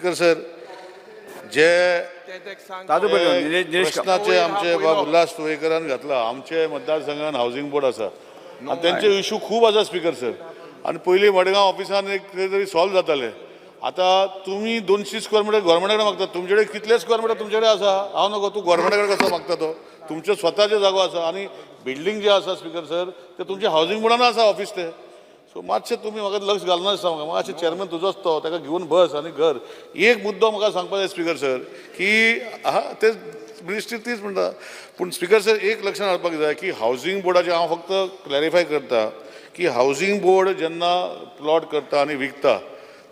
Speaker sir, जे ताजो पयलो निलेश प्रश्नाचे आमचे बाब उल्हास तुयेकरान घातला. आमचे मतदारसंघान हावसिंग बोर्ड आसा आनी तेंचे इशू खूब आसा स्पीकर सर. आनी पयलीं मडगांव ऑफिसान एक कितें तरी सॉल्व जाताले. आतां तुमी 200 स्क्वेअर मिटर गोवोरमेंटा कडेन मागता. तुमचे कडेन कितले स्क्वेअर मिटर तुमचे कडेन आसा हांव नको. तूं गोवोरमेंटा कडेन कसो मागता? तो तुमचे स्वताचे जागो आसा आनी बिल्डींग जे आसा स्पीकर सर, ते तुमचे हावसिंग बोर्डान आसा ऑफिस ते. सो मातशें तुमी म्हाका लक्ष घालना दिसता म्हाका. मातशें चेअरमॅन तुजोच तो, ताका घेवन बस आनी घर एक मुद्दो म्हाका सांगपाक जाय स्पीकर सर की आहा ते मिनिस्ट्री तीच म्हणटा. पूण स्पीकर सर, एक लक्षात हाडपाक जाय की हावसिंग बोर्डाचें हांव फक्त क्लॅरिफाय करता की हावसिंग बोर्ड जेन्ना प्लॉट करता आनी विकता,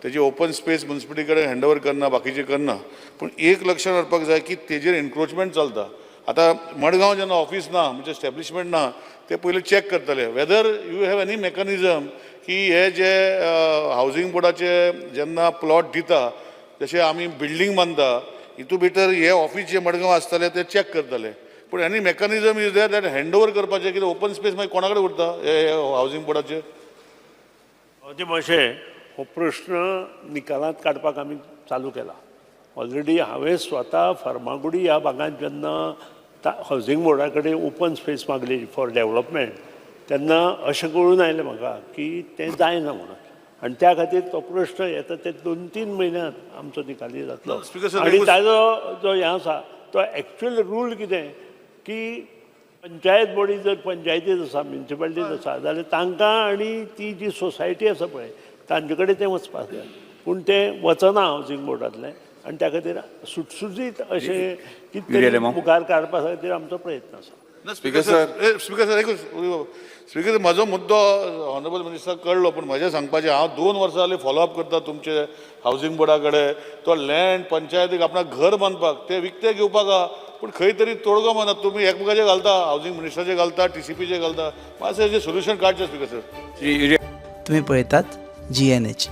तेजी ओपन स्पेस मुन्सिपालिटी कडेन हँड ओवर करना, बाकीचें करना. पूण एक लक्षात हाडपाक जाय की तेजेर एनक्रोचमेंट चलता. आतां मडगांव जेन्ना ऑफीस ना, म्हणजे एस्टॅब्लिशमेंट ना, ते पयलीं चॅक करतले whether you have any mechanism की हे जे हावसिंग बोर्डाचे जेन्ना प्लॉट दिता, जशे आमी बिल्डींग बांदता, हितू भितर हे ऑफीस जे मडगांव आसतले ते चॅक करतले. पूण any mechanism is there that hand over करपाचें? कितें ओपन स्पेस मागीर कोणा कडेन उरता हे हावसिंग बोर्डाचे? ते मातशें हो प्रश्न निकालांत काडपाक आमी चालू केला ऑलरेडी. हांवें स्वता फर्मागुडी ह्या भागांत जेन्ना हावसिंग बोर्डा कडेन ओपन स्पेस मागली फॉर डेवलपमेंट, तेन्ना अशें कळून आयलें म्हाका की तें जायना म्हणून. आनी त्या खातीर तो प्रश्न येता ते 2-3 म्हयन्यांत आमचो निकाली जातलो. Speaker sir, आनी ताजो जो हें आसा तो एक्चुअल रूल कितें की पंचायत बॉडी जर पंचायतीत आसा, म्युनिसिपालिटीत आसा जाल्यार तांकां आनी ती जी सोसायटी आसा पळय, तांचे कडेन तें वचपाक जाय. पूण तें वचना हावसिंग बोर्डांतलें आनी त्या खातीर सुटसुटीत अशें कितें तरी मुखार काडपा खातीर आमचो प्रयत्न आसा. स्पीकर सर, स्पीकर सर, एकूच. स्पीकर, म्हजो मुद्दो ऑनरेबल मिनिस्टर कळ्ळो, पूण म्हजें सांगपाचें, हांव 2 वर्सां जालीं फॉलोअप करता तुमचे हावसिंग बोर्डा कडेन. तो लँड पंचायतीक आपणाक घर बांदपाक ते विकते घेवपाक आहा, पूण खंय तरी तोडगो मारना. तुमी एकमेकाचे घालता, हावसिंग मिनिस्टराचे घालता, टीसीपीचे घालता. मातशें हेजें सोल्युशन काडचें स्पीकर सर. श्री तुम्ही पळयतात जीएनएच.